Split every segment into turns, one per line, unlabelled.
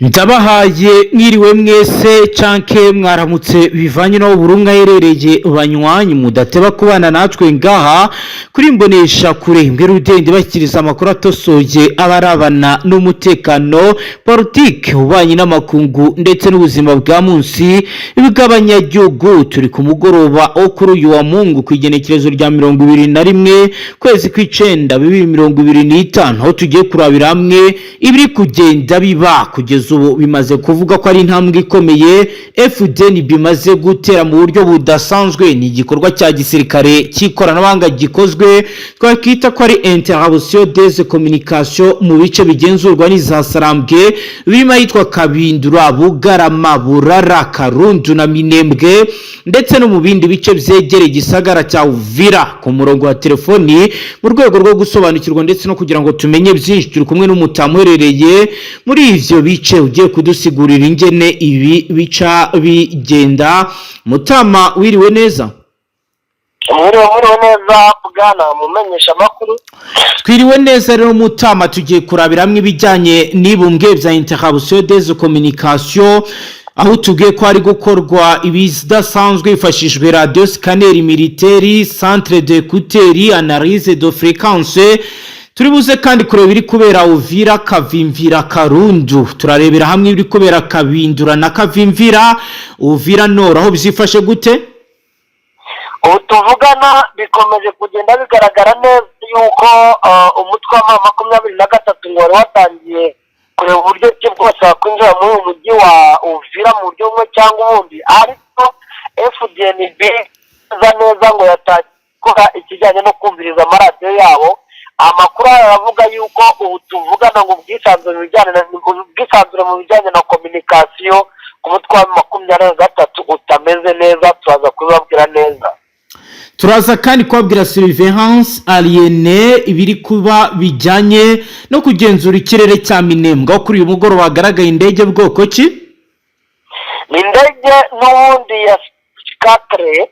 Ndabahaye mwiriwe mwese canke mwaramutse, bivanye n'aho buri umwe aherereye. Banywanyi mudateba kubana natwe ngaha kuri Mbonesha Kure Imbere Rudende, bashyikiriza amakuru atosoye abarabana n'umutekano, politike, ububanyi n'amakungu ndetse n'ubuzima bwa munsi bw'abanyagihugu. Turi ku mugoroba wo kuri uyu wa Mungu, ku igenekerezo rya 21 kwezi kw'icenda 2025, aho tugiye kurabira hamwe ibiri kugenda biba kugeza ubu. Bimaze kuvuga ko ari intambwe ikomeye FDNB bimaze gutera mu buryo budasanzwe. Ni igikorwa cya gisirikare cy'ikoranabuhanga gikozwe, twakita ko ari interruption des communications mu bice bigenzurwa n'iza Sarambwe, birimo ahitwa Kabindura, Bugarama, Burara, Karundu na Minembwe, ndetse no mu bindi bice byegereye igisagara cya Uvira. Ku murongo wa telefoni, mu rwego rwo gusobanukirwa ndetse no kugira ngo tumenye byinshi, turi kumwe n'umutamu uherereye muri ivyo bice, ugiye kudusigurira ingene ibi bica bigenda. Mutama, wiriwe neza?
Mwiriwe, mwiriwe neza, bwana mumenyesha amakuru.
Twiriwe neza. Rero mutama, tugiye kurabira hamwe ibijyanye n'ibumbwe bya interruption des communications, aho tubwiye ko hari gukorwa ibidasanzwe hifashishijwe radio scanner militaire, centre d'écoute, analyse de fréquence. Turi buze kandi kureba ibiri kubera Uvira, Kavimvira, Karundu. Turarebera hamwe ibiri kubera Kabindura na Kavimvira, Uvira Nord, aho byifashe gute?
Ubu tuvugana bikomeje kugenda bigaragara neza yuko umutwe wa M23 ngo wari watangiye kureba uburyo ki bwose wakwinjira muri uyu mujyi wa Uvira mu buryo bumwe cyangwa ubundi, ariko FDNB neza neza ngo yatangiye gukora ikijyanye no kumviriza amaradiyo yabo. Amakuru aravuga yuko ubu tuvugana ngo ubwisanzure mu bijyanye na communication ku mutwe wa 23 utameze neza. Turaza kubibabwira neza.
Turaza kandi kubabwira surveillance aérienne, ibiri kuba bijyanye no kugenzura ikirere cya Minembwe, aho kuri uyu mugoroba hagaragaye indege bwoko ki?
Ni indege n'ubundi ya quatre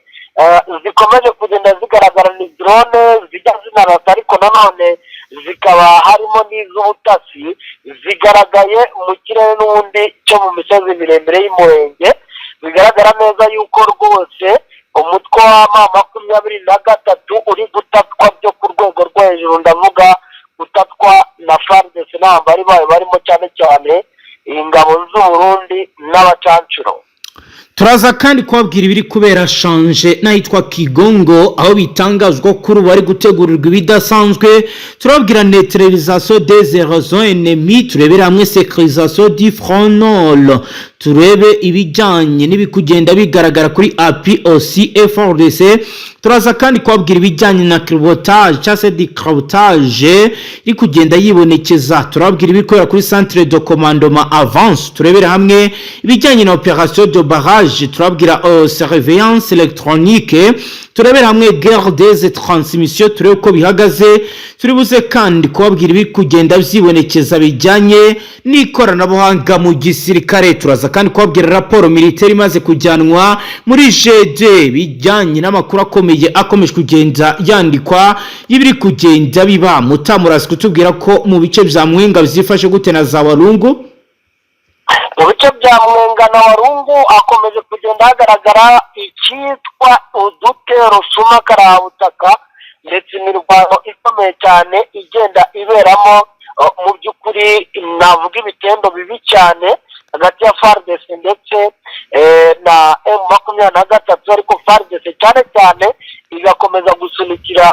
zikomeje kugenda zigaragara, ni drone zijya zinarasa, ariko nanone zikaba harimo n'iz'ubutasi, zigaragaye mu kirere n'ubundi cyo mu misozi miremire y'Umurenge. Bigaragara neza yuko rwose umutwe wa M23 uri gutatwa byo ku rwego rwo hejuru, ndavuga gutatwa na FARDC n'abambari bayo, barimo cyane cyane ingabo z'Uburundi n'abacancuro.
Turaza kandi kubabwira ibiri kubera Shanje n'ahitwa Kigongo, aho bitangazwa kuri ubu bari gutegurirwa ibidasanzwe. Turababwira neutralisation des réseaux ennemis, turebere hamwe sécurisation du front nord, turebe ibijyanye n'ibikugenda bigaragara kuri appui aussi FARDC. Turaza kandi kubabwira ibijyanye na cryptage cyangwa se décryptage iri kugenda yibonekeza. Turababwira ibikorera kuri centre de commandement avancé, turebere hamwe ibijyanye na opération de barrage, turababwira surveillance électronique, turebere hamwe guerre des transmissions, turebe uko bihagaze. Turi buze kandi kubabwira ibiri kugenda byibonekeza bijyanye n'ikoranabuhanga mu gisirikare. Turaza kandi kubabwira raporo militaire imaze kujyanwa muri G2, bijyanye n'amakuru akomeye akomeje kugenda yandikwa y'ibiri kugenda biba. Mutamurasi kutubwira ko mu bice bya Mwenga byifashe gute na za Warungu?
Mu bice bya Mwenga na Warungu hakomeje kugenda hagaragara icyitwa udutero suma karabutaka, ndetse imirwano ikomeye cyane igenda iberamo. Mu by'ukuri navuga ibitendo bibi cyane hagati ya FARDC ndetse na M23, ariko FARDC cyane cyane igakomeza gusunikira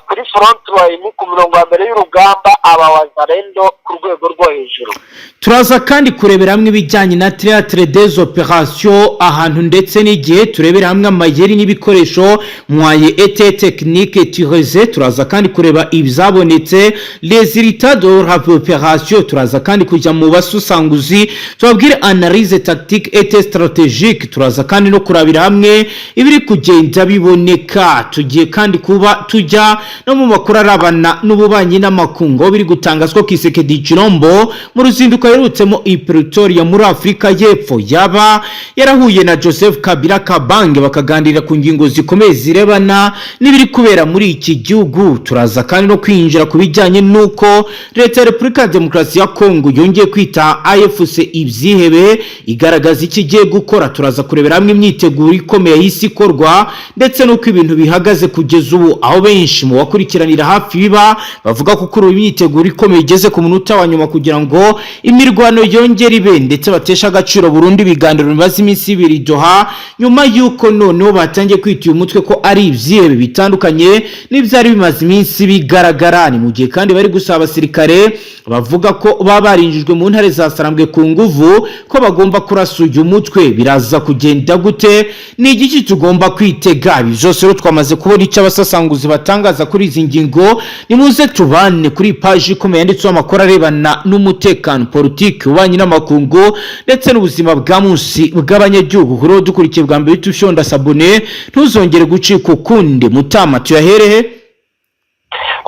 kuri front line, ku mirongo ya mbere y'urugamba, aba Wazalendo ku rwego rwo hejuru.
Turaza kandi kurebera hamwe ibijyanye na théâtre des opérations, ahantu ndetse n'igihe, turebera hamwe amayeri n'ibikoresho, moyens et techniques utilisés. Turaza kandi kureba ibyabonetse, résultats de l'opération. Turaza kandi kujya mu basusanguzi, tubabwire analyse tactique et stratégique. Turaza kandi no kurabira hamwe ibiri kugenda biboneka. Tugiye kandi kuba tujya no mu makuru arabana n'ububanyi n'amakungu, aho biri gutangazwa. Felix Tshisekedi Tshilombo mu ruzinduko aherutsemo i Pretoria muri Afurika y'Epfo yaba yarahuye na Joseph Kabila Kabange, bakaganira ku ngingo zikomeye zirebana n'ibiri kubera muri iki gihugu. Turaza kandi no kwinjira ku bijyanye n'uko Leta ya Repubulika ya Demokarasi ya Kongo yongeye kwita AFC ibyihebe, igaragaza icyo igiye gukora. Turaza kurebera hamwe imyiteguro ikomeye y'isi ikorwa ndetse n'uko ibintu bihagaze kugeza ubu, aho benshi mu bakurikiranira hafi biba bavuga ko kuri ubu imyiteguro ikomeye igeze ku munota wa nyuma kugira ngo imirwano yongere ibe, ndetse batesha agaciro burundu ibiganiro bimaze iminsi 2 Doha, nyuma y'uko noneho batangiye kwita uyu mutwe ko ari ibyihebe bitandukanye n'ibyari bimaze iminsi bigaragara. Ni mu gihe kandi bari gusaba abasirikare bavuga ko baba barinjijwe mu ntare za Sarambwe ku nguvu ko bagomba kurasa uyu mutwe. Biraza kugenda gute? Ni igiki tugomba kwitega? Ibi byose rero twamaze kubona icyo abasasanguzi batangaza kuri izi ngingo. Nimuze tubane kuri paji ikomeye yanditseho amakuru arebana n'umutekano, politiki, ububanyi n'amakungu ndetse n'ubuzima bwa munsi bw'abanyagihugu. Kuri dukurikiye bwa mbere, ufyonda s'abonner, ntuzongere gucika ukundi. Mutama, tuyaherehe?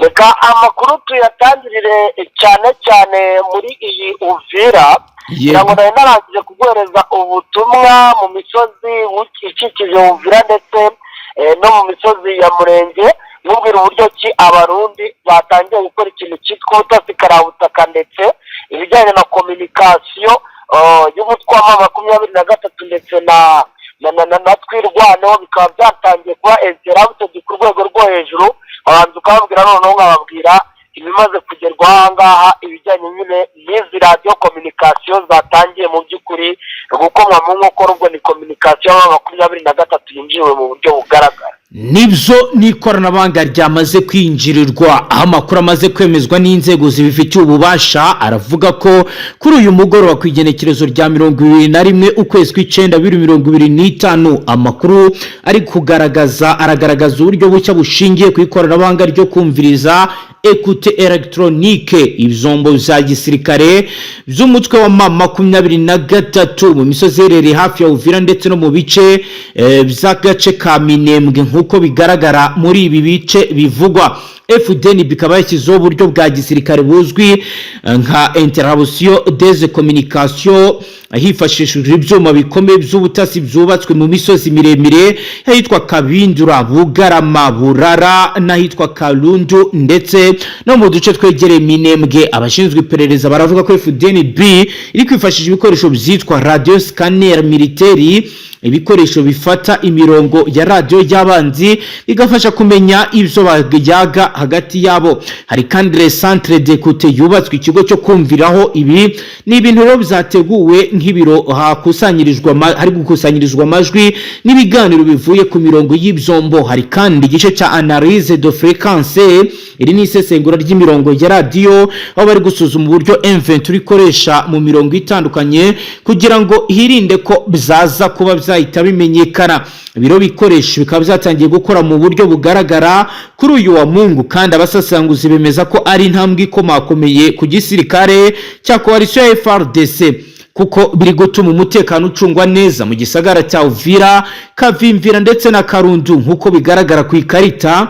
Reka amakuru tuyatangirire cyane cyane muri iyi Uvira. Kugira ngo nari narangije kuguhereza ubutumwa mu misozi ikikije Uvira ndetse no mu misozi ya Murenge, nkubwira uburyo ki Abarundi batangiye gukora ikintu cyitwa ubutasi karabutaka, ndetse ibijyanye na communication y'umutwe wa 23 ndetse na Twirwaneho bikaba byatangiye kuba interrupted ku rwego rwo hejuru. Abanza ukababwira, noneho nkababwira ibimaze kugerwaho aha ngaha, ibijyanye nyine n'izi radiyo communication zatangiye mu by'ukuri gukomwa mu nkokora. Ubwo ni communication ya 23 yinjiwe mu buryo bugaragara.
Nibyo, n'ikoranabuhanga ryamaze kwinjirirwa, aho amakuru amaze kwemezwa n'inzego zibifitiye ububasha aravuga ko kuri uyu mugoroba, ku igenekerezo rya 21 ukwezi kw'icyenda 2025, amakuru ari kugaragaza aragaragaza uburyo bushya bushingiye ku ikoranabuhanga ryo kumviriza, écoute électronique, ibyombo bya gisirikare by'umutwe wa M23 mu misozi iherereye hafi ya Uvira ndetse no mu bice by'agace ka Minembwe. Nk'uko bigaragara muri ibi bice bivugwa, FDNB ikaba yashyizeho uburyo bwa gisirikare buzwi nka interruption des communications, hifashishijwe ibyuma bikomeye by'ubutasi byubatswe mu misozi miremire ahitwa Kabindura, Bugarama, Burara n'ahitwa Karundu, ndetse no mu duce twegereye Minembwe. Abashinzwe iperereza baravuga ko FDNB iri kwifashisha ibikoresho byitwa radio scanner militaire, ibikoresho bifata imirongo ya radiyo y'abanzi bigafasha kumenya ibyo bayaga hagati yabo. Hari kandi le centre d'écoute yubatswe, ikigo cyo kumviraho. Ibi ni ibintu rero byateguwe nk'ibiro hakusanyirizwa, hari gukusanyirizwa amajwi n'ibiganiro bivuye ku mirongo y'ibyombo. Hari kandi igice cya analyse de fréquence, iri ni isesengura ry'imirongo ya radiyo, aho bari gusuzuma uburyo M23 ikoresha mu mirongo itandukanye kugira ngo hirinde ko byaza kuba byahita bimenyekana. Ibiro bikoresho bikaba byatangiye gukora mu buryo bugaragara kuri uyu wa Mungu, kandi abasasanguzi bemeza ko ari intambwe ikomakomeye ku gisirikare cya coalition ya FARDC, kuko biri gutuma umutekano ucungwa neza mu gisagara cya Uvira, Kavimvira ndetse na Karundu, nk'uko bigaragara ku ikarita.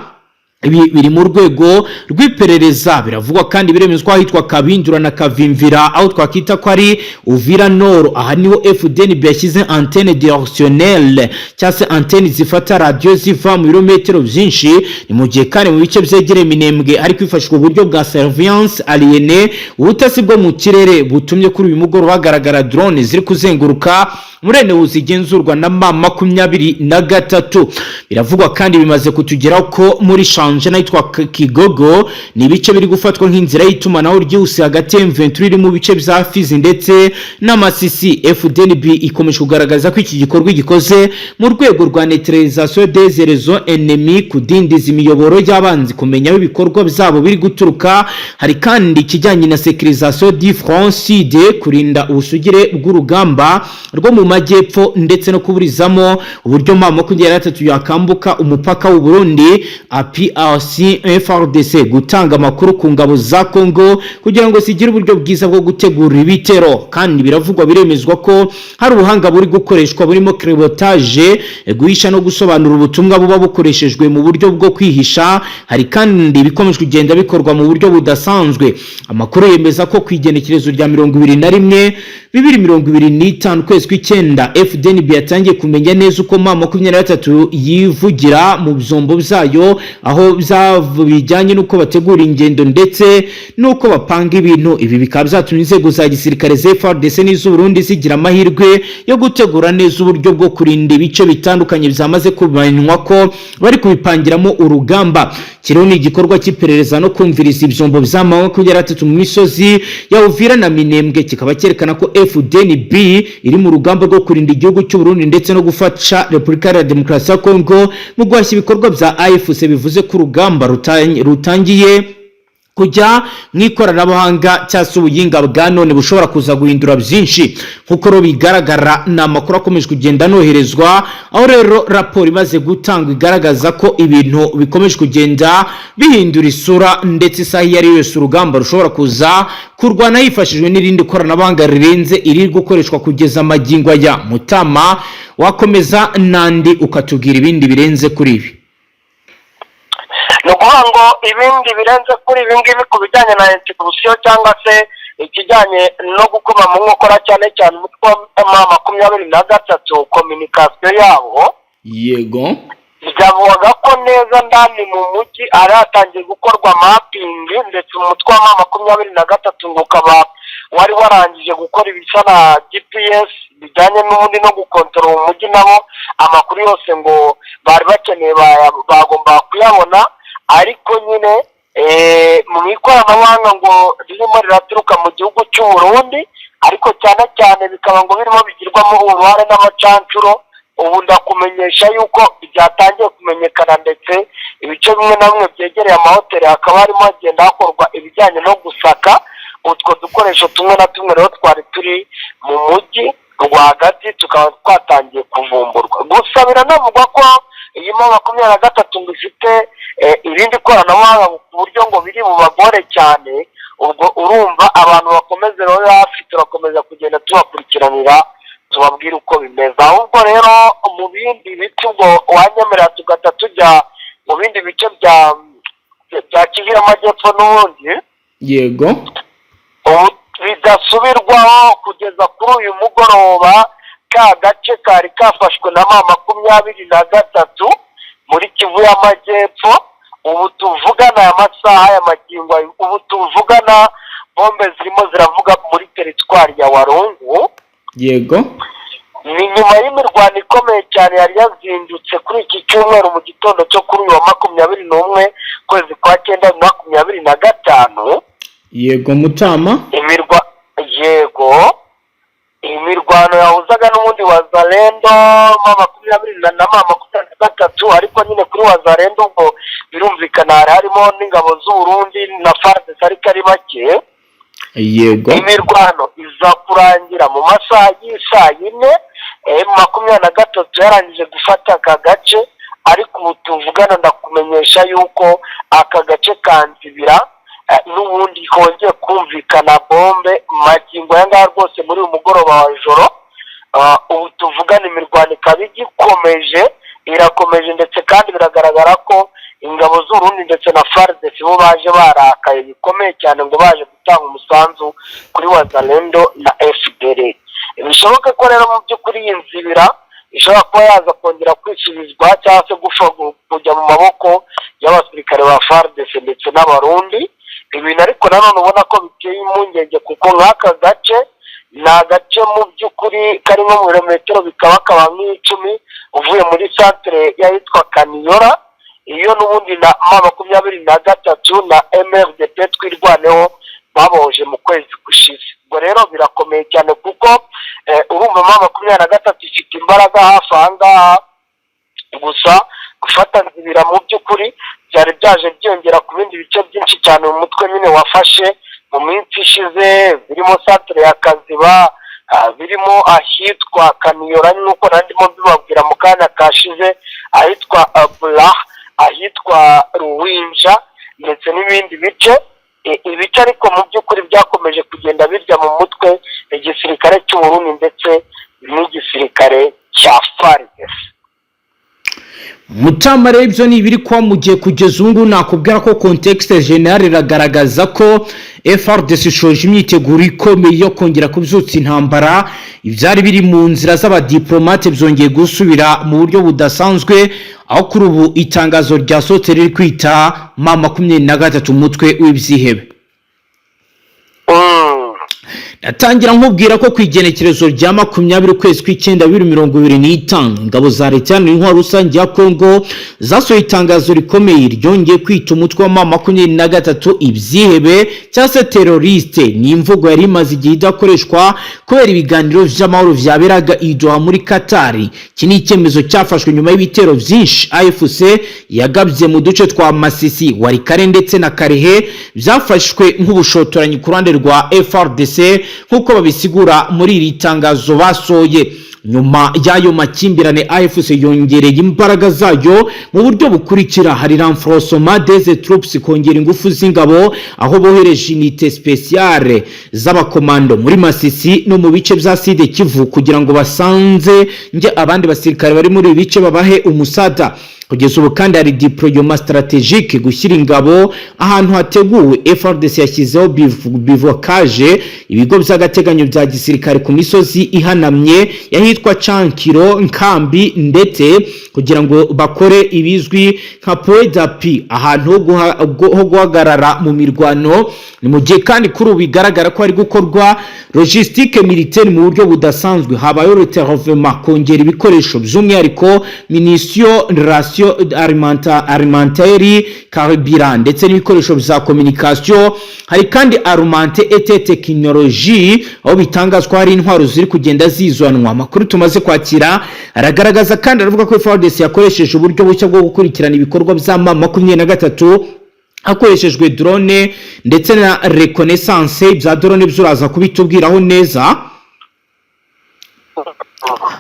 Ibi biri mu rwego rw'iperereza. Biravugwa kandi biremezwa ahitwa Kabindura na Kavimvira, aho twakita ko ari Uvira Nord. Aha niho FDNB yashyize antenne directionnelle, cyangwa se antenne zifata radiyo ziva mu birometero byinshi. Ni mu gihe kandi mu bice byegereye Minembwe hari kwifashishwa uburyo bwa surveillance aérienne, ubutasi bwo mu kirere, butumye kuri uyu mugoroba hagaragara drone ziri kuzenguruka muri enewu zigenzurwa na M23. Biravugwa kandi bimaze kutugeraho ko muri Shanje n'ahitwa Kigogo, ni ibice biri gufatwa nk'inzira y'itumanaho ryihuse hagati ya M23 iri mu bice bya Fizi ndetse n'Amasisi. FDNB ikomeje kugaragaza ko iki gikorwa gikoze mu rwego rwa neutralisation des réseaux ennemis, kudindiza imiyoboro y'abanzi, kumenya aho ibikorwa byabo biri guturuka. Hari kandi ikijyanye na sécurisation du front sud, kurinda ubusugire bw'urugamba rwo mu majyepfo, ndetse no kuburizamo uburyo M23 yakambuka umupaka w'u Burundi. Appui aussi FARDC gutanga amakuru ku ngabo za Congo kugira ngo zigire uburyo bwiza bwo gutegura ibitero. Kandi biravugwa, biremezwa ko hari ubuhanga buri gukoreshwa burimo cryptage, guhisha no gusobanura ubutumwa buba bukoreshejwe mu buryo bwo kwihisha. Hari kandi ibikomeje kugenda bikorwa mu buryo budasanzwe. Amakuru yemeza ko ku igenekerezo rya 21 2025, ukwezi kw'icyenda, FDNB yatangiye kumenya neza uko M23 yivugira mu byombo byayo, aho bijyanye n'uko bategura ingendo ndetse n'uko bapanga ibintu. Ibi bikaba byatumye inzego za gisirikare za FARDC n'iz'u Burundi zigira amahirwe yo gutegura neza uburyo bwo kurinda ibice bitandukanye byamaze kumenywa ko bari kubipangiramo urugamba. Kiriho ni igikorwa cy'iperereza no kumviriza ibyombo bya 23 mu misozi ya Uvira na Minembwe, kikaba cyerekana ko FDNB iri mu rugamba rwo kurinda igihugu cy'u Burundi ndetse no gufasha Repubulika ya Demokarasi ya Kongo mu guhashya ibikorwa bya AFC. Bivuze ko urugamba rutangiye kujya mu ikoranabuhanga cyangwa se ubuhinga bwa none bushobora kuza guhindura byinshi. Nk'uko rero bigaragara, ni amakuru akomeje kugenda anoherezwa, aho rero raporo imaze gutangwa igaragaza ko ibintu bikomeje kugenda bihindura isura, ndetse isaha iyo ari yo yose urugamba rushobora kuza kurwana hifashishijwe n'irindi koranabuhanga rirenze iri gukoreshwa kugeza amagingo aya. Mutama, wakomeza n'andi ukatubwira ibindi birenze kuri ibi.
Ni ukuvuga ngo ibindi birenze kuri ibi ngibi ku bijyanye na institution cyangwa se ikijyanye no gukoma mu nkokora cyane cyane umutwe wa M23, communication yabo, byavugaga ko neza ndani mu mujyi hari hatangiye gukorwa mapping, ndetse umutwe wa M23 ngo ukaba wari warangije gukora ibisa na GPS bijyanye n'ubundi no gukontorora umujyi. Nabo amakuru yose ngo bari bakeneye bagomba kuyabona, ariko nyine mu ikoranabuhanga ngo ririmo riraturuka mu gihugu cy'u Burundi, ariko cyane cyane bikaba ngo birimo bigirwamo uruhare n'abacancuro. Ubu ndakumenyesha yuko byatangiye kumenyekana, ndetse ibice bimwe na bimwe byegereye amahoteli hakaba harimo hagenda hakorwa ibijyanye no gusaka utwo dukoresho tumwe na tumwe. Rero twari turi mu mujyi rwagati tukaba twatangiye kuvumburwa. Gusa biranavugwa ko iyi M23 ngo ifite irindi koranabuhanga ku buryo ngo biri bubagore cyane. Ubwo urumva abantu bakomeze rero hafi, turakomeza kugenda tubakurikiranira, tubabwire uko bimeze. Ahubwo rero mu bindi bice, ubwo wanyemerera tugahita tujya mu bindi bice bya Kivu y'Amajyepfo n'ubundi.
Yego.
Ubu bidasubirwaho, kugeza kuri uyu mugoroba, ka gace kari kafashwe na M23 muri Kivu y'Amajyepfo, ubu tuvugana aya masaha ya magingo aya, ubu tuvugana bombe zirimo ziravuga muri teritwari ya Warungu. Ni nyuma y'imirwano ikomeye cyane yari yazindutse kuri iki cyumweru mu gitondo cyo kuri uyu wa 21, kwezi kwa cyenda, 2025.
Yego, Mutama.
Yego, imirwano yahuzaga n'ubundi Wazalendo 20 na M23, ariko nyine kuri Wazalendo ubwo birumvikana hari harimo n'ingabo z'Uburundi na FARDC, ariko ari bake. Imirwano iza kurangira mu masaha y'isaa yine, M23 yarangije gufata aka gace. Ariko ubu tuvugana ndakumenyesha yuko aka gace ka Nzibira n'ubundi kongeye kumvikana bombe magingo aya ngaya rwose muri uyu mugoroba wa joro. Ubu tuvugana imirwano ikaba igikomeje, irakomeje, ndetse kandi biragaragara ko ingabo z'Urundi ndetse na FARDC bo baje barakaye bikomeye cyane, ngo baje gutanga umusanzu kuri Wazalendo na FDLR. Bishoboke ko rero mu by'ukuri iyi Nzibira ishobora kuba yaza kongera kwisubizwa cyangwa se kujya mu maboko y'abasirikare ba FARDC ndetse n'Abarundi. Ibintu ariko nanone ubona ko biteye impungenge, kuko nk'aka gace ni agace mu by'ukuri karimo mu birometero bikaba kaba nk'icumi uvuye muri santere y'ahitwa Kaniyora, iyo n'ubundi na M23 na MRDP Twirwaneho babohoje mu kwezi gushize. Ubwo rero birakomeye cyane, kuko urumva M23 ifite imbaraga hafi aha ngaha. Gusa gufata Nzibira mu by'ukuri byari byaje byiyongera ku bindi bice byinshi cyane mu mutwe nyine wafashe mu minsi ishize, birimo santere ya Kaziba, birimo ahitwa Kaniyora, nk'uko nandimo mbibabwira mu kanya kashize, ahitwa Bura, ahitwa Ahitwa Ruwinja ndetse n'ibindi bice. Ibice ariko mu by'ukuri byakomeje kugenda birya mu mutwe igisirikare cy'Uburundi ndetse n'igisirikare cya FARDC.
Mutama, rero ibyo ni ibiri kuba mu gihe kugeza ubu ngubu nakubwira ko contexte général iragaragaza ko FARDC ishoje imyiteguro ikomeye yo kongera kubyutsa intambara. Ibyari biri mu nzira z'abadiplomate byongeye gusubira mu buryo budasanzwe, aho kuri ubu itangazo ryasohotse riri kwita M23 umutwe w'ibyihebe. Atangira nkubwira ko ku igenekerezo rya 20 ukwezi kw'icyenda 2025, ingabo za Leta Iharanira Intwaro Rusange ya Kongo zasohoye itangazo rikomeye ryongeye kwita umutwe wa M23 ibyihebe cyangwa se terroriste. Ni imvugo yari imaze igihe idakoreshwa kubera ibiganiro vy'amahoro vyaberaga i Doha muri Katari. Iki ni icyemezo cyafashwe nyuma y'ibitero byinshi AFC yagabye mu duce twa Masisi, Walikale ndetse na Kalehe, byafashwe nk'ubushotoranyi ku ruhande rwa FARDC, nk'uko babisigura muri iri tangazo basohoye. Nyuma y'ayo makimbirane, AFC yongereye imbaraga zayo mu buryo bukurikira: hari renforcement des troupes, kongera ingufu z'ingabo, aho bohereje unité spéciale z'abakomando muri Masisi no mu bice bya Sud Kivu kugira ngo basanze nge abandi basirikare bari muri ibi bice, babahe umusada. Kugeza ubu kandi hari déploiement stratégique, gushyira ingabo ahantu hateguwe. FARDC yashyizeho bivouacs, ibigo by'agateganyo bya gisirikare ku misozi ihanamye y'ahitwa Chankiro, Nkambi, ndetse kugira ngo bakore ibizwi nka point d'appui, ahantu ho guhagarara mu mirwano. Ni mu gihe kandi kuri ubu bigaragara ko hari gukorwa logistique militaire mu buryo budasanzwe. Habayeho retervement, kongera ibikoresho, by'umwihariko munition, ration alimentaire, carburant ndetse n'ibikoresho bya communication. Hari kandi armement et technologie, aho bitangazwa hari intwaro ziri kugenda zizanwa. Amakuru tumaze kwakira aragaragaza kandi, aravuga ko FARDC yakoresheje uburyo bushya bwo gukurikirana ibikorwa bya M23 hakoreshejwe drone ndetse na reconnaissance. Bya drone byuraza kubitubwiraho neza,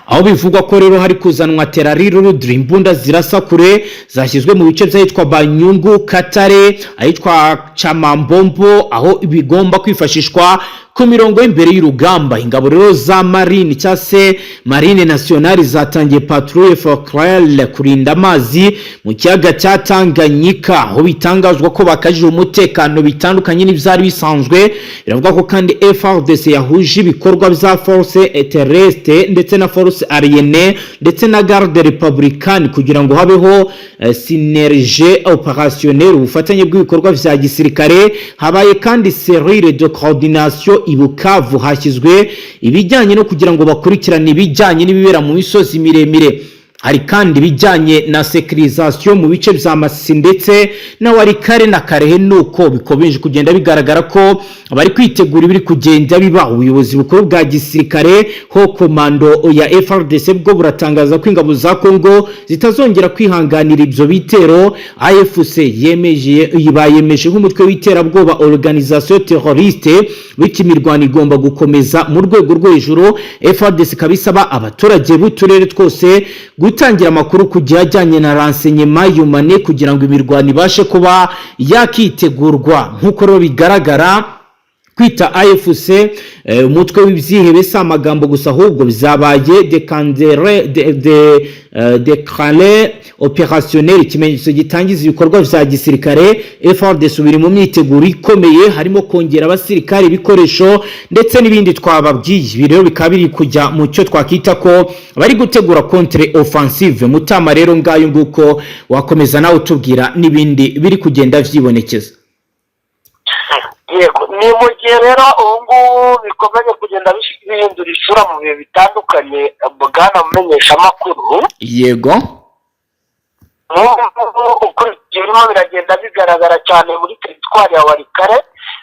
aho bivugwa ko rero hari kuzanwa artillerie lourde, imbunda zirasa kure, zashyizwe mu bice by'ahitwa Banyungu, Katare, ahitwa Chamambombo, aho bigomba kwifashishwa ku mirongo y'imbere y'urugamba. Ingabo rero za marine cyangwa se Marine nationale zatangiye patrouille fluviale, kurinda amazi mu kiyaga cya Tanganyika, aho bitangazwa ko bakajije umutekano bitandukanye n'ibyari bisanzwe. Biravuga ko kandi FARDC yahuje ibikorwa bya force terrestre ndetse na force aérienne ndetse na garde républicaine kugira ngo habeho synergie opérationnelle, ubufatanye bw'ibikorwa vya gisirikare. Habaye kandi cellule de coordination i Bukavu, hashyizwe ibijyanye no kugira ngo bakurikirane ibijyanye n'ibibera mu misozi miremire. Hari kandi ibijyanye na sécurisation mu bice bya Masisi ndetse na Walikale na Kalehe. Nuko bikomeje kugenda bigaragara ko bari kwitegura ibiri kugenda biba. Ubuyobozi bukuru bwa gisirikare, haut commandement ya FARDC, bwo buratangaza ko ingabo za Congo zitazongera kwihanganira ibyo bitero. AFC yemeje, bayemeje nk'umutwe w'iterabwoba, organisation terroriste, bityo imirwano igomba gukomeza mu rwego rwo hejuru. FARDC ikaba isaba abaturage b'uturere twose gutangira amakuru ku gihe ajyanye na renseignement humain kugira ngo imirwano ibashe kuba yakitegurwa. Nk'uko rero bigaragara, kwita AFC umutwe w'ibyihebe si amagambo gusa, ahubwo byabaye déclencheur de opérationnel, ikimenyetso gitangiza ibikorwa vya gisirikare. FARDC biri mu myiteguro ikomeye, harimo kongera abasirikare, ibikoresho ndetse n'ibindi twababwiye. Ibi rero bikaba biri kujya mu cyo twakita ko bari gutegura contre offensive. Mutama, rero ngayo nguko, wakomeza nawe utubwira n'ibindi biri kugenda vyibonekeza.
Yego, ni mu gihe rero ubu ngubu bikomeje kugenda bihindura isura mu bihe bitandukanye, bwana mumenyeshamakuru.
Yego.
Nk'ubu ukurikije birimo biragenda bigaragara cyane muri teritwari ya Walikale,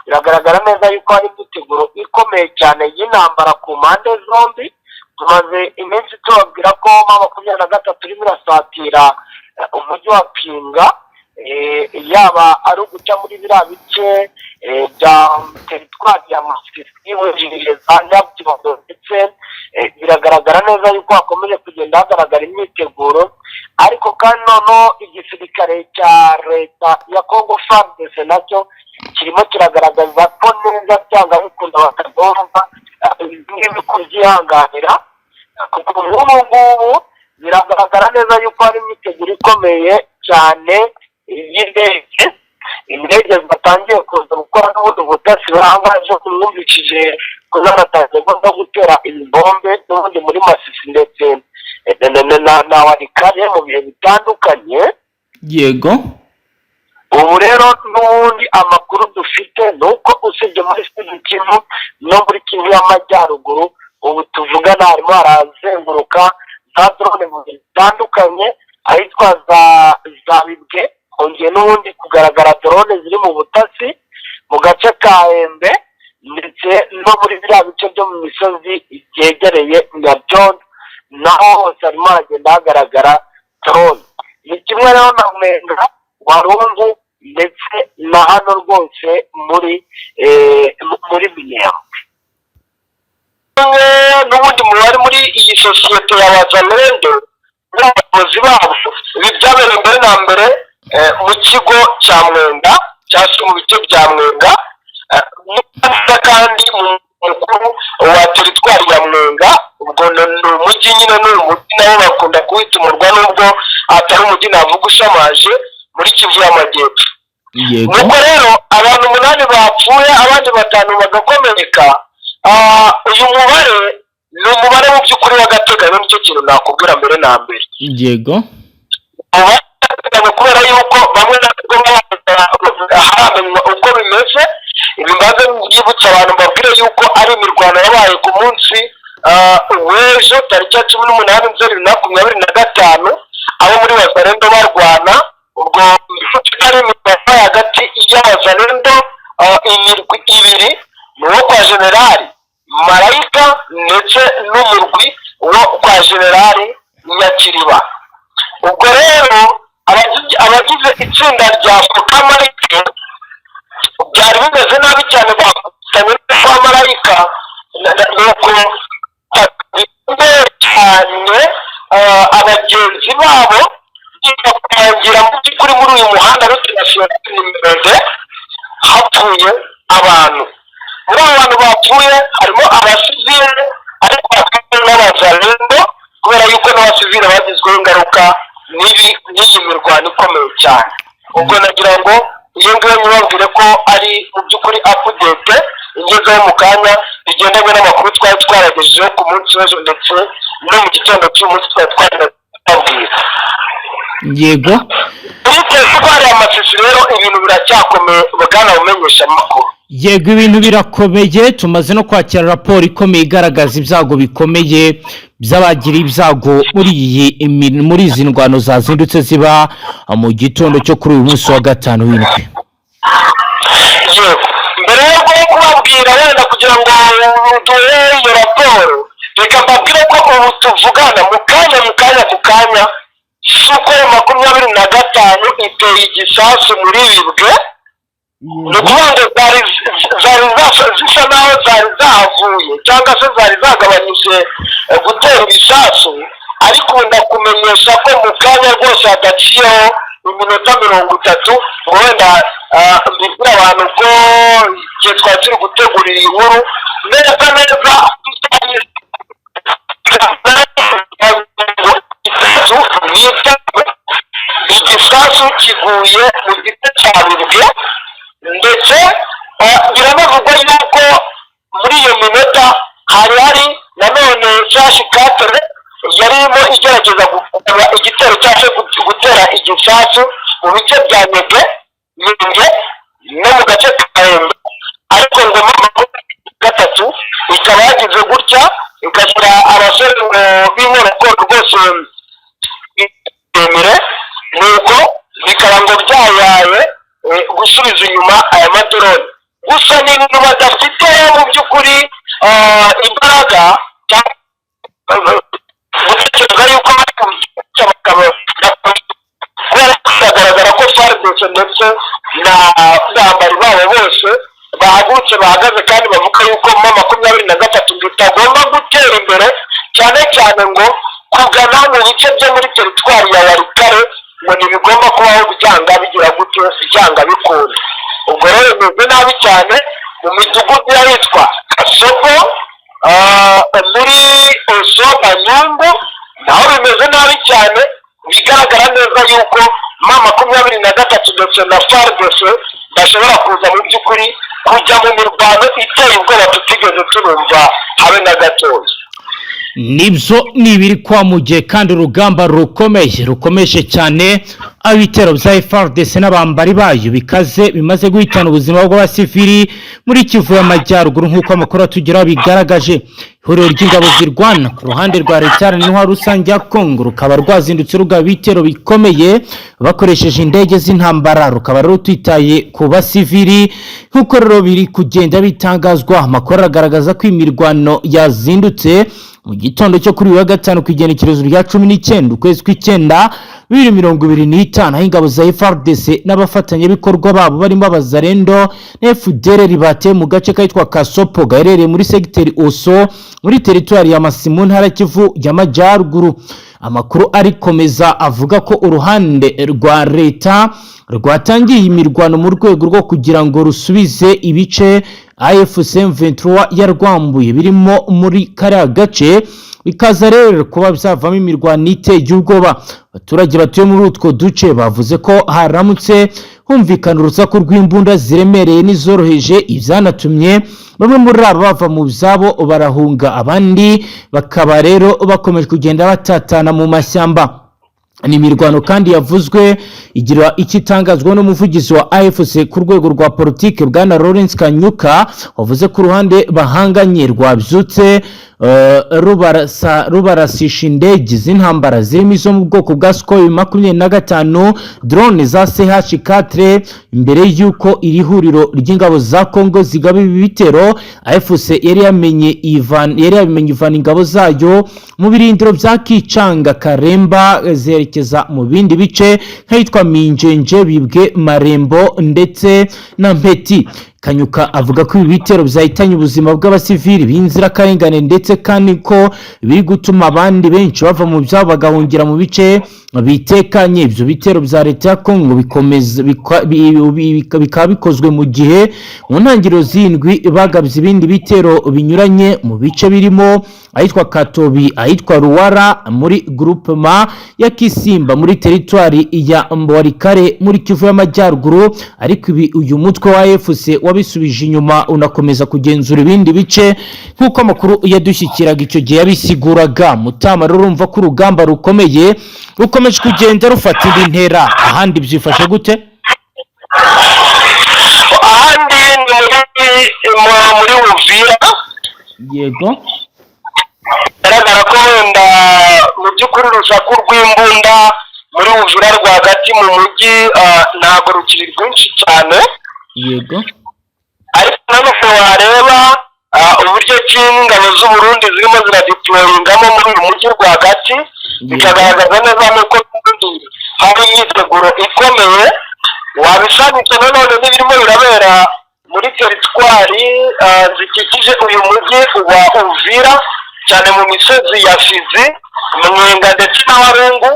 biragaragara neza yuko hari imyiteguro ikomeye cyane y'intambara ku mpande zombi. Tumaze iminsi tubabwira ko M23 irimo irasatira umujyi wa Pinga, yaba ari uguca muri biriya bice bya teritwari ya Masisi, winjiriye za Nyabyondo, ndetse biragaragara neza yuko hakomeje kugenda hagaragara imyiteguro. Ariko kandi noneho igisirikare cya leta ya Congo, FARDC, nacyo kirimo kiragaragaza ko neza byanga bikunda batagomba ibi ngibi kubyihanganira, kuko nk'ubu ngubu biragaragara neza yuko hari imyiteguro ikomeye cyane y'indege, indege zatangiye kuza gukora n'ubundi butasi. Bahangaje mwumvishije ko zanatangiye no gutera ibibombe n'ubundi muri Masisi ndetse na Walikale mu bihe bitandukanye. Ubu rero n'ubundi amakuru dufite ni uko usibye muri Sud Kivu no muri Kivu y'Amajyaruguru, ubu tuvugana harimo harazenguruka za drone mu bihe bitandukanye. Ahitwa za Bibwe hongeye n'ubundi kugaragara drone ziri mu butasi mu gace ka Embe ndetse no muri biriya bice byo mu misozi byegereye Nyabyondo, naho hose harimo haragenda hagaragara drone. Ni kimwe rero na Mwenga, Warungu ndetse na hano rwose muri Minembwe. N'ubundi mubare muri iyi sosiyete ya Wazalendo n'abayobozi babo, ibi byabereye mbere na mbere mu kigo cya Mwenga cyangwa se mu bice bya Mwenga, kandi mukuru wa teritwari ya Mwenga. Ubwo ni umujyi nyine, ni umujyi nabo bakunda kuwita umurwa nubwo atari umujyi navuga ushamaje muri Kivu y'Amajyepfo. Nuko rero abantu umunani bapfuye, abandi batanu bagakomereka. Uyu mubare ni umubare mu by'ukuri w'agateganyo, nicyo kintu nakubwira mbere na mbere. Umubare w'agateganyo kubera yuko bamwe ntabwo haramenywa uko bimeze. Ibi mbanze byibutsa abantu, mbabwire yuko ari imirwano yabaye ku munsi w'ejo tariki ya 18 Nzeri 2025, abo muri Wazalendo barwana. Ubwo ari imirwano hagati y'Abazalendo, imirwi ibiri, ni uwo kwa Generali Marayika ndetse n'umurwi wo kwa Generali Nyakiriba. Ubwo rero abagize itsinda rya Fokamarike byari bimeze nabi cyane, bakubitanye kwa Marayika, nuko bikomeye cyane abagenzi babo kurangira mu by'ukuri muri uyu muhanda route nationale nimero hapfuye abantu. Muri abo bantu bapfuye harimo abasivile, ariko hakaba n'Abazalendo, kubera yuko n'abasivile bagizweho ingaruka n'ibi n'iyi mirwano ikomeye cyane. Ubwo nagira ngo iyo ngiyo nyibabwire ko ari mu by'ukuri update ingezeho mu kanya, bigendanye n'amakuru twari twaragejejeho ku munsi w'ejo ndetse no mu gitondo cy'uyu munsi twari twarababwira. Muri teritwari ya Masisi rero ibintu biracyakomeye, bwana umenyesha amakuru.
Yego, ibintu birakomeye. Tumaze no kwakira raporo ikomeye igaragaza ibyago bikomeye by'abagira ibyago muri izi ndwano zazindutse ziba mu gitondo cyo kuri uyu munsi wa gatanu w'indwi.
Yego, mbere yo kubabwira wenda kugira ngo duhe iyo raporo, reka mbabwire ko ubu tuvugana mu kanya mu kanya ku kanya Sukhoi 25 iteye igisasu muri Bibwe. Ni ukuvuga ngo zari zisa naho zari zahavuye cyangwa se zari zagabanyije gutera ibisasu, ariko ubu ndakumenyesha ko mu kanya rwose hadaciyeho iminota 30 ngo wenda mbibwire abantu ko igihe twari turi gutegura iyi nkuru neza neza 3 igisasu kiguye mu gice cya Bibwe. Ndetse biranavugwa yuko muri iyo minota hari nanone shashi katere yari irimo igerageza gukora igitero cyangwa se gutera igisasu mu bice bya Nyege Nyenge no mu gace ka Embe, ariko ngo 3 ikaba yagize gutya igashyira abasore ngo b'inkorokoro rwose miremire, nuko bikaba ngo byayaye gusubiza inyuma aya madoroni. Gusa ni ibintu badafite mu by'ukuri imbaraga cyangwa gutekereza yuko bari kubica bakaba, kubera ko biragaragara ko FARDC ndetse na bambari babo bose bahagurutse bahagaze kandi bavuga yuko M23 ngo itagomba gutera imbere, cyane cyane ngo kugana mu bice byo muri teritwari. Teritwari ya Walikale, ngo ntibigomba kubaho byanga bigira gutyo, byanga bikunda. Ubwo rero bimeze nabi cyane mu midugudu y'ahitwa Kasopo, muri Oso Banyungu, naho bimeze nabi cyane. Bigaragara neza yuko M23 ndetse na FARDC bashobora kuza mu by'ukuri kujya mu mirwano iteye ubwoba tutigeze turumva habe na gatoya.
Nibyo, ni ibiri kwa mugihe, kandi urugamba rukomeye, rukomeje cyane, aho ibitero bya FARDC n'abambari bayo bikaze bimaze guhitana ubuzima bw'abasivili muri Kivu y'Amajyaruguru, nk'uko amakuru atugeraho bigaragaje. Ihuriro ry'ingabo zirwana ku ruhande rwa Leta Iharanira Intwaro Rusange ya Kongo rukaba rwazindutse rugaba ibitero bikomeye bakoresheje indege z'intambara, rukaba rutitaye ku basivili, nk'uko rero biri kugenda bitangazwa. Amakuru aragaragaza ko imirwano yazindutse mu gitondo cyo kuri uyu wa gatanu, ku igenekerezo rya 19 ukwezi kw'icyenda 2025, aho ingabo za FARDC n'abafatanyabikorwa babo barimo Abazarendo na FDLR bateye mu gace kitwa Kasopo, gaherereye muri segiteri Oso, muri teritwari ya Masisi, mu ntara Kivu y'Amajyaruguru. Amakuru arikomeza avuga ko uruhande rwa leta rwatangiye imirwano mu rwego rwo kugira ngo rusubize ibice AFC M23 yarwambuye birimo muri kariya gace, bikaza rero kuba byavamo imirwano iteye ubwoba. Abaturage batuye muri utwo duce bavuze ko haramutse humvikana urusaku rw'imbunda ziremereye n'izoroheje, ibyanatumye bamwe muri aba bava mu byabo barahunga, abandi bakaba rero bakomeje kugenda batatana mu mashyamba. Ni imirwano kandi yavuzwe igira icyo itangazwa n'umuvugizi wa AFC ku rwego rwa politike, bwana Lawrence Kanyuka, wavuze ko uruhande bahanganye rwabyutse rubarasisha indege z'intambara zirimo izo mu bwoko bwa Sukhoi 25, drone za CH4. Imbere y'uko iri huriro ry'ingabo za Congo zigaba ibi bitero, AFC yari yabimenye, ivana ingabo zayo mu birindiro bya Kicanga, Karemba, zerekeza mu bindi bice nk'ahitwa Minjenje, Bibwe, Marembo ndetse na Mpeti. Kanyuka avuga ko ibi bitero byahitanye ubuzima bw'abasivili b'inzirakarengane, ndetse kandi ko biri gutuma abandi benshi bava mu byabo bagahungira mu bice bitekanye. Ibyo bitero bya leta ya Kongo bikomeza bikaba bikozwe mu gihe mu ntangiriro z'indwi bagabye ibindi bitero binyuranye mu bice birimo ahitwa Katobi, ahitwa Ruwara muri groupement ya Kisimba, muri teritwari ya Walikale, muri Kivu y'Amajyaruguru. Ariko ibi uyu mutwe wa AFC wabisubije inyuma, unakomeza kugenzura ibindi bice, nk'uko amakuru yadushyikiraga icyo gihe yabisiguraga. Mutama, rero urumva ko urugamba rukomeye rukomeje kugenda rufata indi ntera. Ahandi byifashe gute?
Ahandi ni muri Uvira. Bigaragara ko wenda mu by'ukuri urusaku rw'imbunda muri Uvira rwagati mu mujyi ntabwo rukiri rwinshi cyane. Ariko nanone wareba uburyo ki ingabo z'u Burundi zirimo ziradeployingamo muri uyu mujyi rwagati, bikagaragaza neza nuko n'ubundi hari imyiteguro ikomeye. Wabisanisha nanone n'ibirimo birabera muri teritwari zikikije uyu mujyi wa Uvira, cyane mu misozi ya Fizi, Mwenga ndetse na Warungu.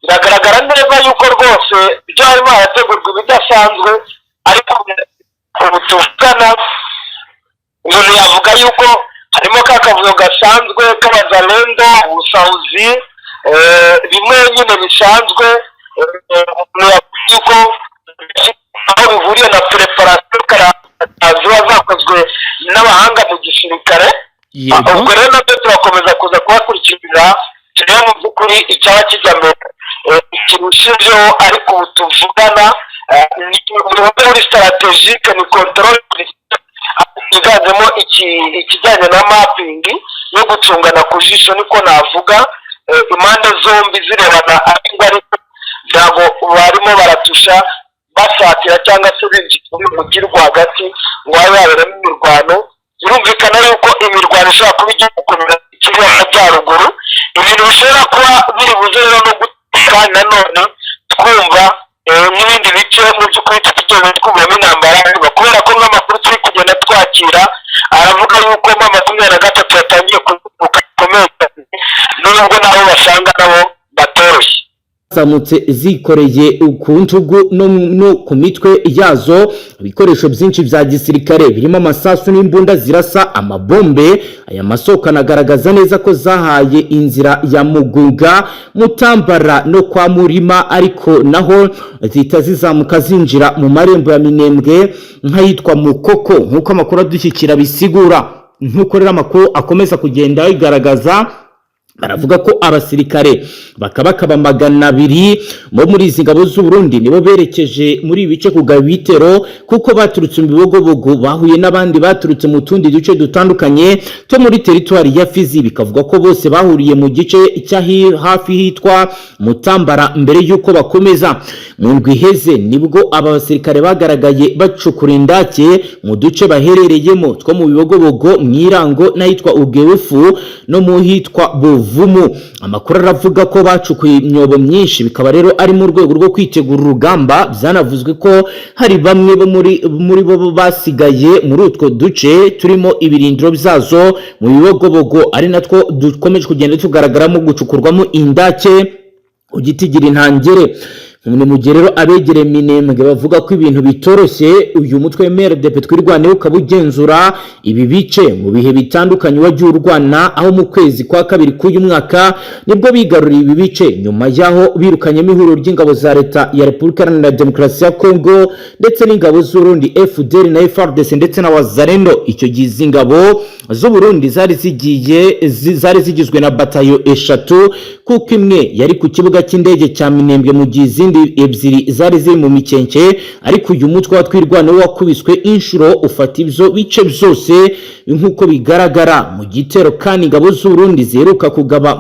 Biragaragara neza yuko rwose ibyo harimo harategurwa ibidasanzwe, ariko ubu tuvugana umuntu yavuga yuko harimo ka kavuyo gasanzwe k'abazalendo, ubusahuzi, bimwe nyine bisanzwe. Umuntu yavuga yuko aho bihuriye na préparation ziba zakozwe n'abahanga mu gisirikare. Ubwo rero nabyo turakomeza kuza kubakurikirira, turebe mu by'ukuri icyaba kijya mbere kirushijeho. Ariko ubu tuvugana ni muri stratégique, ni contrôle yiganjemo ikijyanye na mapping yo gucungana ku jisho, niko navuga, impande zombi zirebana, ariko ntabwo barimo baratusha basatira cyangwa se binjira muri uyu mujyi rwagati ngo habe haberamo imirwano. Birumvikana yuko imirwano ishobora kuba igiye gukomera Kivu y'Amajyaruguru, ibintu bishobora kuba biri buze rero no guteka nanone twumva n'ibindi bice mu by'ukuri tutigeze twumvamo intambara, kubera ko nk'amakuru turi kugenda twakira aravuga yuko M23 yatangiye kuvuka bikomeye cyane, nubwo nabo basanga nabo batoroshye.
zazamutse zikoreye ku ntugu no ku mitwe yazo ibikoresho byinshi bya gisirikare, birimo amasasu n'imbunda zirasa amabombe. Aya masoko anagaragaza neza ko zahaye inzira ya Mugunga, Mutambara no kwa Murima, ariko naho zihita zizamuka zinjira mu marembo ya Minembwe nk'ahitwa Mukoko, nk'uko amakuru adushyikira bisigura. Nk'uko rero amakuru akomeza kugenda bigaragaza, baravuga ko abasirikare bakaba 200 bo muri izi ngabo z'u Burundi nibo berekeje muri ibi bice kugaba ibitero, kuko baturutse mu Bibogobogo, bahuye n'abandi baturutse mu tundi duce dutandukanye two muri teritwari ya Fizi. Bikavuga ko bose bahuriye mu gice hafi hitwa Mutambara mbere y'uko bakomeza. Mu ndwi iheze nibwo aba basirikare bagaragaye bacukura indake mu duce baherereyemo two mu Bibogobogo, mu Irango n'ahitwa Ugerufu no mu hitwa Buvumu. Amakuru aravuga ko bacukuye imyobo myinshi, bikaba rero ari mu rwego rwo kwitegura urugamba. Byanavuzwe ko hari bamwe bo muri bo basigaye muri utwo duce turimo ibirindiro byazo mu Bibogobogo, ari natwo dukomeje kugenda tugaragaramo gucukurwamo indake ugitigira intangere. Ni mu gihe rero abegereye Minembwe bavuga ko ibintu bitoroshye. Uyu mutwe MRDP Twirwaneho ukaba ugenzura ibi bice mu bihe bitandukanye wagiye urwana, aho mu kwezi kwa kabiri k'uyu mwaka nibwo bigaruriye ibi bice, nyuma y'aho birukanyemo ihuriro ry'ingabo za Leta ya Repubulika Iharanira Demokarasi ya Kongo ndetse n'ingabo z'Urundi, FDL na FARDC ndetse na Wazalendo. Icyo gihe izi ngabo z'Uburundi zari zigizwe na batayo eshatu, kuko imwe yari ku kibuga cy'indege cya Minembwe, mu gihe izindi ebyiri zari ziri mu Mikenke. Ariko uyu mutwe wa Twirwaneho wakubiswe inshuro, ufata ibyo bice byose nk'uko bigaragara mu gitero. Kandi ingabo z'Uburundi ziheruka kugaba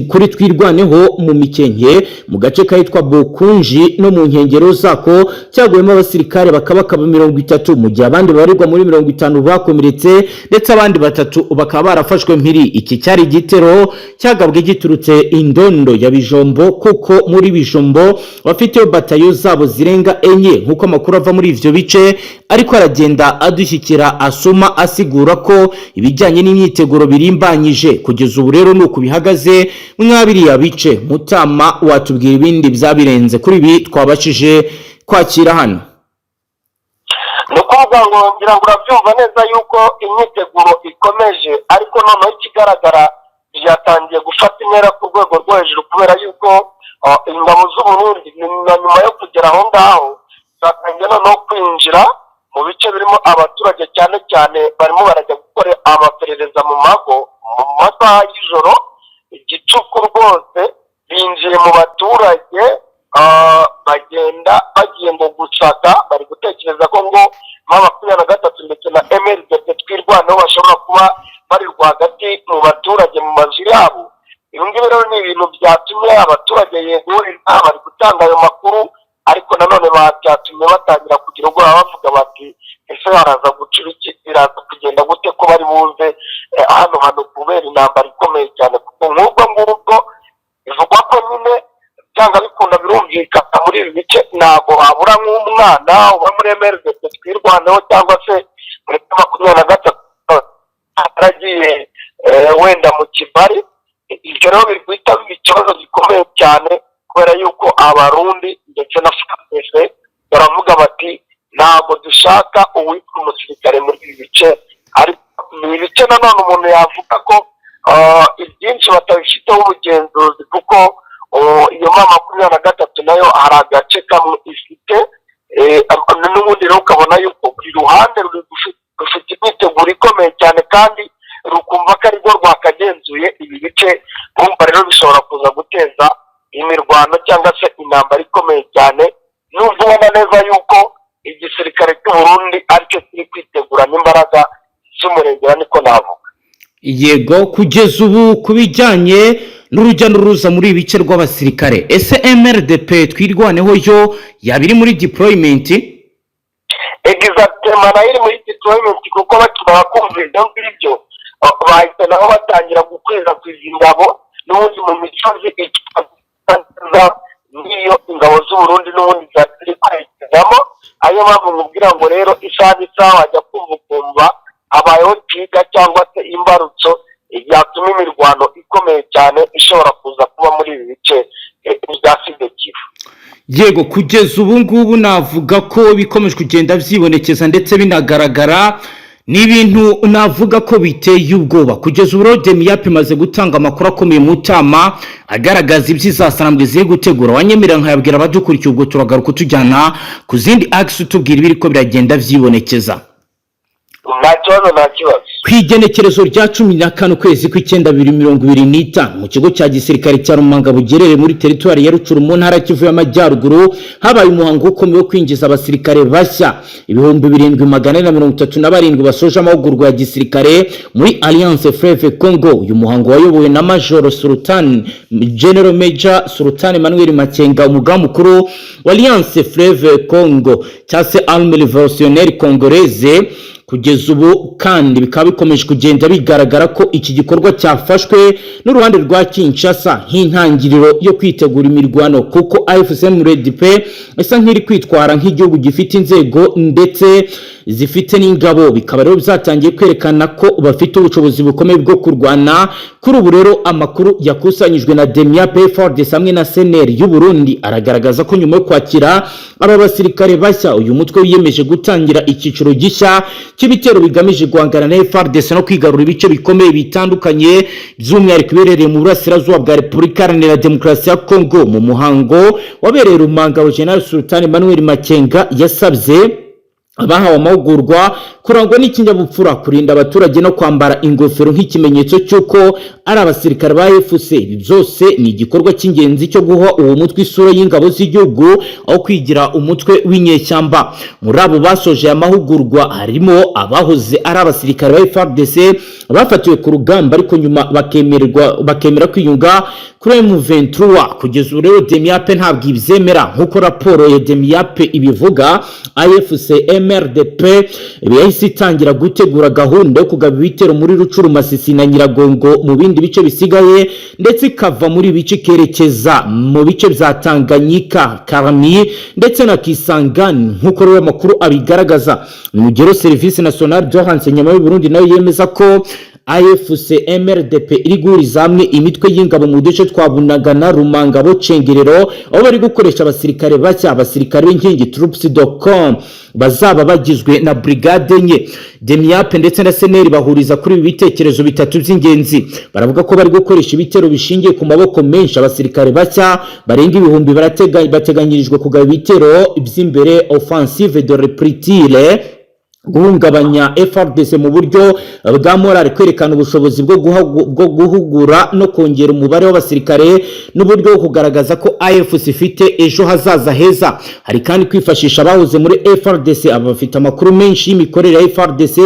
kuri Twirwaneho mu Mikenke, mu gace kahitwa Bukunji no mu nkengero zako, cyaguyemo abasirikare bakaba 30, mu gihe abandi babarirwa muri 50 bakomeretse, ndetse abandi batatu bakaba barafashwe mpiri. Iki cyari igitero cyagabwe giturutse Indondo ya Bijombo, kuko muri Bijombo bafiteyo batayo zabo zirenga enye, nk'uko amakuru ava muri ivyo bice ariko aragenda adushyikira asoma asigura ko ibijyanye n'imyiteguro birimbanyije. Kugeza ubu rero ni uku bihagaze mwabiriya bice. Mutama, watubwira ibindi byabirenze kuri ibi twabashije kwakira hano?
Ni ukuvuga ngo ngira ngo urabyumva neza yuko imyiteguro ikomeje, ariko noneho ikigaragara byatangiye gufata intera ku rwego rwo hejuru, kubera yuko ingabo z'Uburundi na nyuma yo kugera aho ngaho zatangiye noneho kwinjira mu bice birimo abaturage. Cyane cyane barimo barajya gukora amaperereza mu mago mu masaha y'ijoro, igicuku rwose. Binjiye mu baturage, bagenda bagiye ngo gusaka. Bari gutekereza ko ngo M23 ndetse na MRDP Twirwaneho bashobora kuba bari rwagati mu baturage, mu mazu yabo. Ibi ngibi rero ni ibintu byatumye abaturage, yego, bari gutanga ayo makuru, ariko nanone byatumye batangira kugira ubwoba, bavuga bati: "Ese baraza gucura iki? Biraza kugenda gute ko bari buze hano hantu kubera intambara ikomeye cyane?" Kuko nk'ubwo ngubwo bivugwa ko nyine byanga bikunda, birumvikana, muri ibi bice ntabwo habura nk'umwana uba muri MRDP Twirwaneho cyangwa se muri 23 yaragiye wenda mu Kibari. Ibyo rero biri guhita biba ikibazo gikomeye cyane, kubera yuko Abarundi ndetse na FARDC baravuga bati: "Ntabwo dushaka uwitwa umusirikare muri ibi bice." Ariko ni ibice nanone umuntu yavuga ko ibyinshi batabifiteho ubugenzuzi, kuko iyo M23 nayo hari agace kamwe ifite. N'ubundi rero ukabona yuko buri ruhande rufite imyiteguro ikomeye cyane, kandi rukumva ko arirwo rwakagenzuye ibi bice. Urumva rero bishobora kuza guteza imirwano cyangwa se intambara ikomeye cyane, nubwo ubona neza yuko igisirikare cy'u Burundi aricyo kiri kwitegura n'imbaraga z'umurengera, niko navuga.
Yego, kugeza ubu ku bijyanye n'urujya n'uruza muri ibi bice rw'abasirikare, ese MRDP Twirwaneho yo yaba iri muri deployment?
Exactement, nayo iri muri deployment, kuko bakimara kumva ibyo ngibyo bahita nabo batangira gukwirakwiza ingabo n'ubundi mu misozi n'iyo ingabo z'Uburundi n'ubundi zari ziri kwerekezamo. Ariyo mpamvu nkubwira ngo rero isaha n'isaha wajya kumva ukumva habayeho trigger cyangwa se imbarutso yatuma imirwano ikomeye cyane ishobora kuza kuba muri ibi bice. bya Sud-Kivu.
Yego, kugeza ubu ngubu navuga ko bikomeje kugenda byibonekeza ndetse binagaragara, ni ibintu navuga ko biteye ubwoba. Kugeza ubu rero Demiap imaze gutanga amakuru akomeye mu tama agaragaza iby'izasarambwe ziri gutegura. Wanyemerera nkayabwira abadukurikiye, ubwo turagaruka tujyana ku zindi axes, utubwira ibiri ko biragenda byibonekeza.
Nta kibazo, nta kibazo.
Ku igenekerezo rya 14 ukwezi kw'icyenda 2025, mu kigo cya gisirikare cya Rumanga bugerere muri teritwari ya Rucuru mu ntara Kivu y'Amajyaruguru, habaye umuhango ukomeye wo kwinjiza abasirikare bashya 7437 basoje amahugurwa ya gisirikare muri Alliance Fleuve Congo. Uyu muhango wayobowe na Major Sultan, General Major Sultan Emmanuel Makenga, umugaba mukuru wa Alliance Fleuve Congo cyangwa se Armée Révolutionnaire Congolaise. Kugeza ubu kandi bikaba bikomeje kugenda bigaragara ko iki gikorwa cyafashwe n'uruhande rwa Kinshasa nk'intangiriro yo kwitegura imirwano, kuko AFC M23 isa nk'iri kwitwara nk'igihugu gifite inzego ndetse zifite n'ingabo. Bikaba rero byatangiye kwerekana ko bafite ubushobozi bukomeye bwo kurwana. Kuri ubu rero amakuru yakusanyijwe na Demiap, FARDC hamwe na CNR y'u Burundi aragaragaza ko nyuma yo kwakira aba basirikare bashya, uyu mutwe wiyemeje gutangira icyiciro gishya cy'ibitero bigamije guhangana na FARDC no kwigarura ibice bikomeye bitandukanye, by'umwihariko ibiherereye mu burasirazuba bwa Repubulika Iharanira Demokarasi ya Kongo. Mu muhango wabereye Rumangabo, General Sultan Emmanuel Makenga yasabye abahawe amahugurwa kurangwa n'ikinyabupfura, kurinda abaturage no kwambara ingofero nk'ikimenyetso cy'uko ari abasirikare ba AFC. Ibi byose ni igikorwa cy'ingenzi cyo guha uwo mutwe isura y'ingabo z'igihugu aho kwigira umutwe w'inyeshyamba. Muri abo basoje aya mahugurwa harimo abahoze ari abasirikare ba FARDC bafatiwe ku rugamba, ariko nyuma bakemererwa, bakemera kwiyunga kuri M23. Kugeza ubu rero Demiap ntabwo ibyemera. Nk'uko raporo ya Demiap ibivuga, AFC MRDP yahise itangira gutegura gahunda yo kugaba ibitero muri Rucuru, Masisi na Nyiragongo, mu bindi bice bisigaye, ndetse ikava muri bice ikerekeza mu bice bya Tanganyika, Karami ndetse na Kisangani, nk'uko rero amakuru abigaragaza. Mu gihe Service National de Renseignement y'u Burundi nayo yemeza ko AFC MRDP iri guhuriza hamwe imitwe y'ingabo mu duce twa Bunagana, Rumangabo, Cengerero, aho bari gukoresha abasirikare bashya, abasirikare b'inkingi troops.com, bazaba bagizwe na brigade enye. Demiap ndetse na CNR bahuriza kuri ibi bitekerezo bitatu by'ingenzi. Baravuga ko bari gukoresha ibitero bishingiye ku maboko menshi. Abasirikare bashya barenga ibihumbi bateganyirijwe kugaba ibitero by'imbere, offensive de rupture, guhungabanya FARDC mu buryo bwa morale, kwerekana ubushobozi bwo guhugura no kongera umubare w'abasirikare, n'uburyo bwo kugaragaza ko AFC ifite ejo hazaza heza. Hari kandi kwifashisha abahoze muri FARDC, aba bafite amakuru menshi y'imikorere ya FARDC.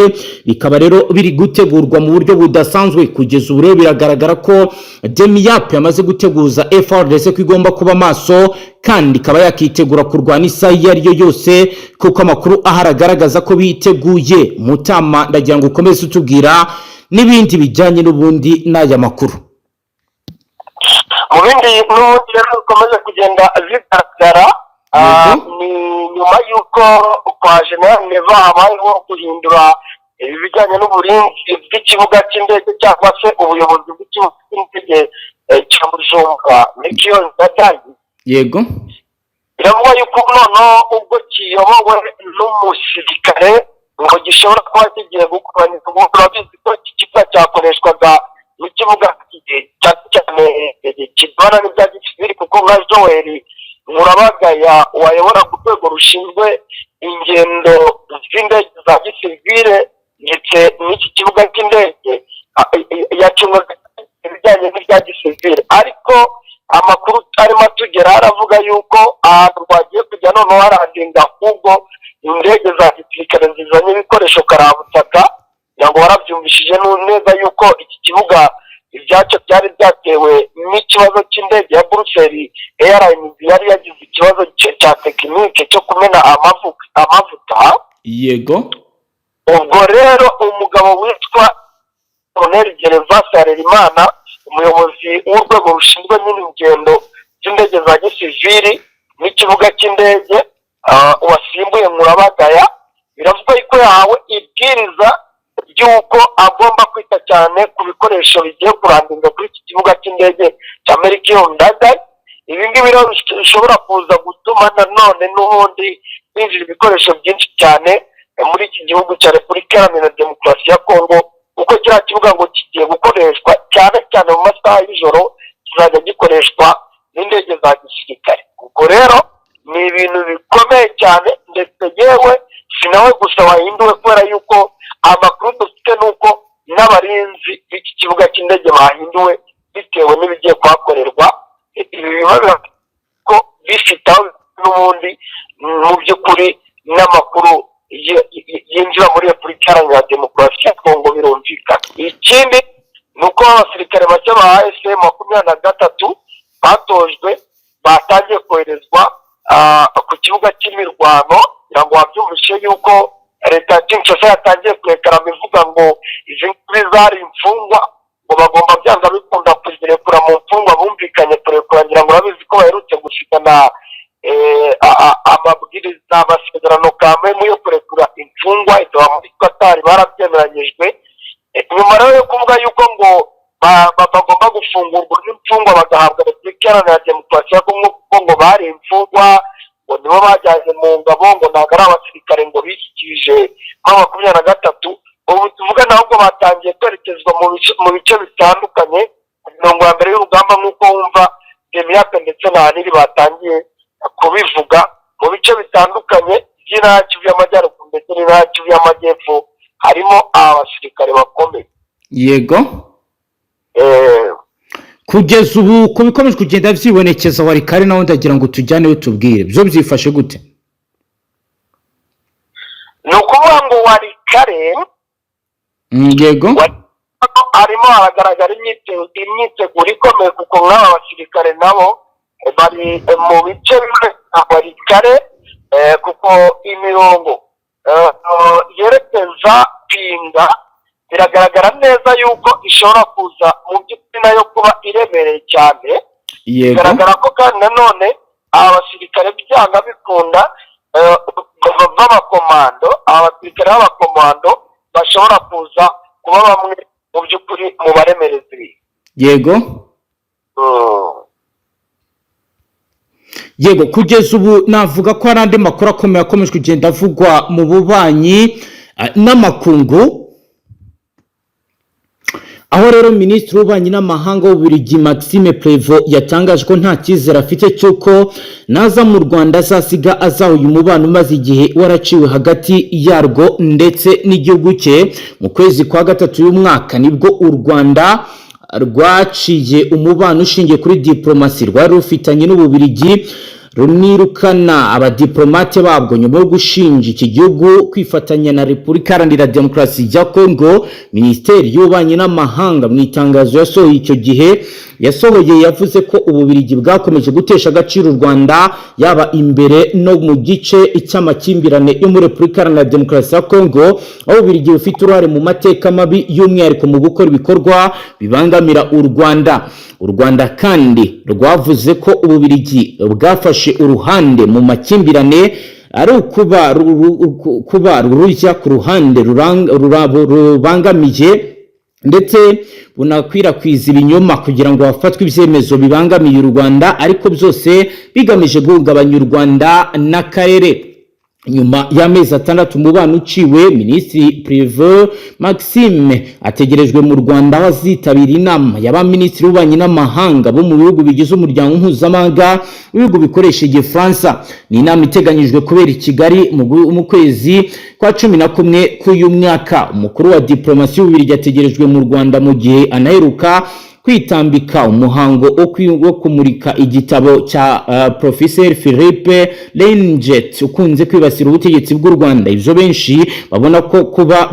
Bikaba rero biri gutegurwa mu buryo budasanzwe. Kugeza ubu rero biragaragara ko Demiap yamaze guteguza FARDC ko igomba kuba maso kandi ikaba yakitegura kurwana isaha iyo ari yo yose, kuko amakuru ahari agaragaza ko biteguye. Mutama, ndagira ngo ukomeze utubwira n'ibindi bijyanye n'ubundi n'aya makuru.
Mu bindi n'ubundi rero bikomeje kugenda bigaragara, ni nyuma y'uko kwa General Neva habayeho guhindura ibijyanye n'uburinzi bw'ikibuga cy'indege cyangwa se ubuyobozi bw'ikibuga cy'indege cya Bujumbura Melchior Ndadaye. Biravuga yuko noneho ubwo kiyobowe n'umusirikare ngo gishobora kuba kigiye gukoranywa. Urabizi ko iki kibuga cyakoreshwaga n'ikibuga cyane cyane kirwana n'ibya gisivili, kuko nka Joel Murabagaya wayobora ku rwego rushinzwe ingendo z'indege za gisivile ndetse n'iki kibuga cy'indege yacungaga ibijyanye n'ibya gisivile. Ariko amakuru arimo atugera aravuga yuko ahantu rwagiye kujya noneho harandinga ahubwo indege za gisirikare zizanye ibikoresho karabutaka. Kugira ngo warabyumvishije neza yuko iki kibuga ibyacyo byari byatewe n'ikibazo cy'indege ya Brussels Airlines yari yagize ikibazo cya tekinike cyo kumena amavuta. Ubwo rero umugabo witwa Colonel Gervas Harerimana, umuyobozi w'urwego rushinzwe nyine ingendo z'indege za gisivili n'ikibuga cy'indege, wasimbuye Murabagaya, biravugwa yuko yahawe ibwiriza ry'uko agomba kwita cyane ku bikoresho bigiye kurandinga kuri iki kibuga cy'indege cya Melchior Ndadaye. Ibi ngibi rero bishobora kuza gutuma nanone n'ubundi binjira ibikoresho byinshi cyane muri iki gihugu cya Repubulika Iharanira Demokarasi ya Kongo, kuko kiriya kibuga ngo kigiye gukoreshwa cyane cyane mu masaha y'ijoro, kizajya gikoreshwa n'indege za gisirikare. Ubwo rero ni ibintu bikomeye cyane. Ndetse yewe si nawe gusa wahinduwe, kubera yuko amakuru dufite ni uko n'abarinzi b'iki kibuga cy'indege bahinduwe bitewe n'ibigiye kuhakorerwa. Ibi biba ko bifite aho n'ubundi mu by'ukuri n'amakuru yinjira muri Repubulika Iharanira Demokarasi ya Kongo, birumvikana. Ikindi ni uko abasirikare bake ba AFC 23 batojwe batangiye koherezwa ku kibuga cy'imirwano. Kugira ngo wabyumvishe yuko leta ya Kinshasa yatangiye kurekarama ivuga ngo izi ngizi zari imfungwa, ngo bagomba byanga bikunda kuzirekura mu mfungwa bumvikanye kurekura. Ngira ngo urabizi ko baherutse gusigana amabwiriza, amasezerano kamemu yo kurekura imfungwa ikaba muri Katari barabyemeranyijwe. Nyuma rero yo kuvuga yuko ngo bagomba gufungurwa n'imfungwa bagahabwa Repubulika Iharanira Demokarasi ya Kongo, kuko ngo bari imfungwa, ngo nibo bajyanye mu ngabo, ngo ntabwo ari abasirikare ngo bishyikirije M23. Ubu tuvugana ahubwo batangiye kwerekezwa mu bice bitandukanye ku mirongo ya mbere y'urugamba, nk'uko wumva Demiyake ndetse na Haniri batangiye kubivuga, mu bice bitandukanye by'intara ya Kivu y'Amajyaruguru ndetse n'intara ya Kivu y'Amajyepfo harimo aba basirikare bakomeye.
Kugeza ubu, ku bikomeje kugenda byibonekeza Walikale, nawe ndagira ngo tujyaneyo tubwire byo byifashe gute?
Ni ukuvuga ngo Walikale harimo haragaragara imyiteguro ikomeye, kuko nk'aba basirikare nabo bari mu bice bimwe nka Walikale, kuko imirongo yerekeza Pinga biragaragara neza yuko ishobora kuza mu by'ukuri nayo kuba iremereye cyane. Bigaragara ko kandi nanone aba basirikare byanga bikunda b'abakomando, aba basirikare b'abakomando bashobora kuza kuba bamwe mu by'ukuri mu baremereza ibintu.
Yego, kugeza ubu navuga ko hari andi makuru akomeye akomeje kugenda avugwa mu bubanyi n'amakungu, aho rero minisitiri w'ububanyi n'amahanga w'Ububiligi Maxime Prévost yatangaje ko nta cyizere afite cy'uko naza mu Rwanda azasiga azahuye umubano umaze igihe waraciwe hagati yarwo ndetse n'igihugu cye. Mu kwezi kwa gatatu y'umwaka nibwo u Rwanda rwaciye umubano ushingiye kuri diplomasi rwari rufitanye n'Ububiligi, runirukana abadiplomate babwo nyuma yo gushinja iki gihugu kwifatanya na Repubulika Iharanira Demokarasi ya Kongo. Minisiteri y'Ububanyi n'Amahanga mu itangazo yasohoye icyo gihe yasohoye yavuze ko Ububiligi bwakomeje gutesha agaciro u Rwanda, yaba imbere no mu gice cy'amakimbirane yo muri Repubulika Iharanira Demokarasi ya Kongo, aho Ububiligi bufite uruhare mu mateka mabi, y'umwihariko mu gukora ibikorwa bibangamira u Rwanda. U Rwanda kandi rwavuze ko Ububiligi bwafashe uruhande mu makimbirane ari ukuba kuba rujya ku ruhande rubangamiye, ndetse bunakwirakwiza ibinyoma kugira ngo hafatwe ibyemezo bibangamiye u Rwanda, ariko byose bigamije guhungabanya u Rwanda n'akarere. Nyuma y'amezi 6 umubano uciwe, Minisitiri Prévost Maxime ategerejwe mu Rwanda, aho azitabira inama y'abaminisitiri b'ububanyi n'amahanga bo mu bihugu bigize Umuryango Mpuzamahanga w'Ibihugu Bikoresha Igifaransa. Ni inama iteganyijwe kubera i Kigali mu kwezi kwa 11 k'uyu mwaka. Umukuru wa diplomasi y'Ububiligi ategerejwe mu Rwanda mu gihe anaheruka kwitambika umuhango wo kumurika igitabo cya Professeur Philippe Leyngest ukunze kwibasira ubutegetsi bw'u Rwanda. Ibyo benshi babona ko kuba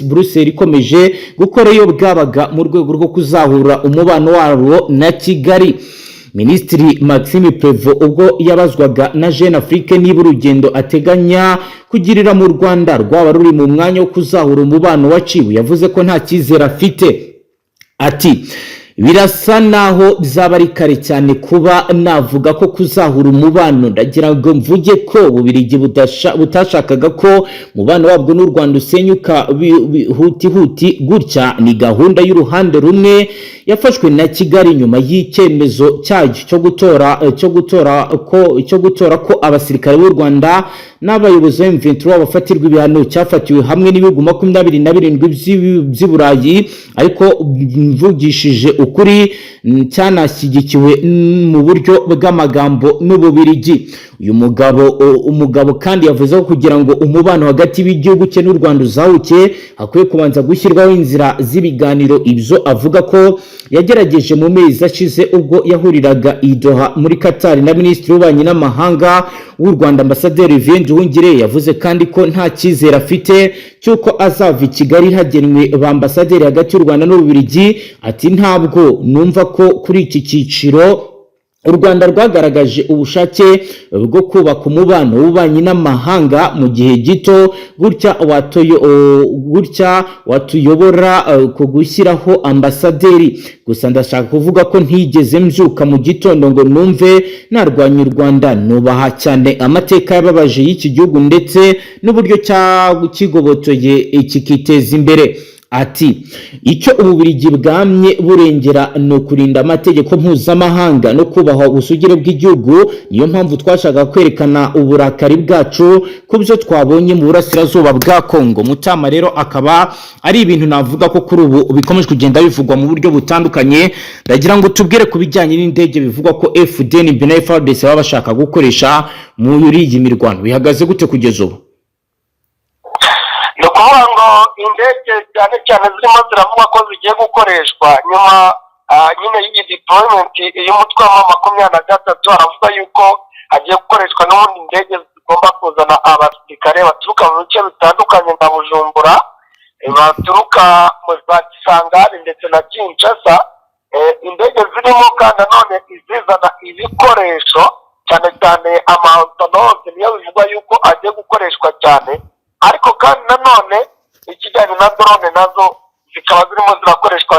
Brussels ikomeje gukora iyo bwabaga mu rwego rwo kuzahura umubano warwo na Kigali. Minisitiri Maxime Prévost, ubwo yabazwaga na Jeune Afrique niba urugendo ateganya kugirira mu Rwanda rwaba ruri mu mwanya wo kuzahura umubano waciwe, yavuze ko nta cyizere afite. Ati: Birasa naho byaba ari kare cyane kuba navuga ko kuzahura umubano. Ndagira ngo mvuge ko Ububirigi butashakaga ko umubano wabwo n'u Rwanda usenyuka huti huti gutya. Ni gahunda y'uruhande rumwe yafashwe na Kigali nyuma y'icyemezo cyayo cyo gutora ko abasirikare b'u Rwanda n'abayobozi ba M23 bafatirwa ibihano, cyafatiwe hamwe n'ibihugu 27 by'i Burayi, ariko mvugishije ukuri cyanashyigikiwe mu buryo bw'amagambo n'Ububirigi. Uyu mugabo umugabo kandi yavuze ko kugira ngo umubano hagati y'igihugu cye n'u Rwanda uzahuke, hakwiye kubanza gushyirwaho inzira z'ibiganiro. Ibyo avuga ko yagerageje mu mezi ashize ubwo yahuriraga i Doha muri Qatar na Minisitiri w'Ububanyi n'Amahanga w'u Rwanda, Ambasaderi Olivier Nduhungirehe. Yavuze kandi ko nta cyizere afite cy'uko azava i Kigali hagenwe ba ambasaderi hagati y'u Rwanda n'Ububiligi. Ati: "Ntabwo numva ko kuri iki cyiciro u Rwanda rwagaragaje ubushake bwo kubaka umubano w'ububanyi n'amahanga mu gihe gito gutya gutya watuyobora ku gushyiraho ambasaderi. Gusa ndashaka kuvuga ko ntigeze mbyuka mu gitondo ngo numve narwanya u Rwanda. Nubaha cyane amateka yababaje y'iki gihugu ndetse n'uburyo kigobotoye kikiteza imbere." Ati: "Icyo Ububiligi bwamye burengera ni ukurinda amategeko mpuzamahanga no kubaha ubusugire bw'igihugu. Niyo mpamvu twashakaga kwerekana uburakari bwacu ku byo twabonye mu burasirazuba bwa Kongo." Mutama, rero akaba ari ibintu navuga ko kuri ubu bikomeje kugenda bivugwa mu buryo butandukanye. Ndagira ngo tubwire ku bijyanye n'indege bivugwa ko FDNB na FARDC baba bashaka gukoresha muri iyi mirwano. Bihagaze gute kugeza ubu?
Ni ukuvuga ngo indege cyane cyane zirimo ziravugwa ko zigiye gukoreshwa nyuma nyine y'iyi deployment y'umutwe wa 23, aravuga yuko hagiye gukoreshwa n'ubundi indege zigomba kuzana abasirikare baturuka mu bice bitandukanye nka Bujumbura, baturuka mu za Kisangani ndetse na Kinshasa. Indege zirimo kandi nanone izizana ibikoresho, cyane cyane ama Antonov, niyo bivugwa yuko agiye gukoreshwa cyane. Ariko kandi nanone ikijyanye na drone nazo zikaba zirimo zirakoreshwa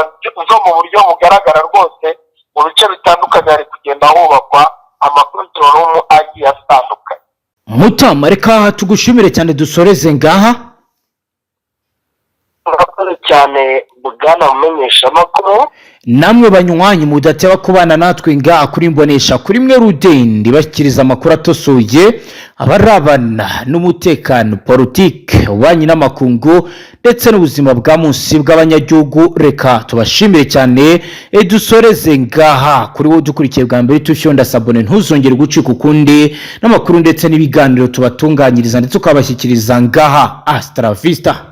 zo mu buryo bugaragara rwose. Mu bice bitandukanye hari kugenda hubakwa ama control room agiye atandukanye.
Mutama, reka tugushimire cyane, dusoreze ngaha.
Murakoze cyane, bwana mumenyeshamakuru.
Namwe banywanyi mudateba kubana natwe ngaha kuri Mbonesha kuri mwe rudende bashyikiriza amakuru atosoye abarabana n'umutekano, politike, ububanyi n'amakungu ndetse n'ubuzima bwa munsi bw'abanyagihugu, reka tubashimire cyane. Dusoreze ngaha. Kuri wowe dukurikiye bwa mbere, tushyonda s'abonner, ntuzongere gucika ukundi n'amakuru ndetse n'ibiganiro tubatunganyiriza ndetse ukabashyikiriza ngaha. Hasta la vista.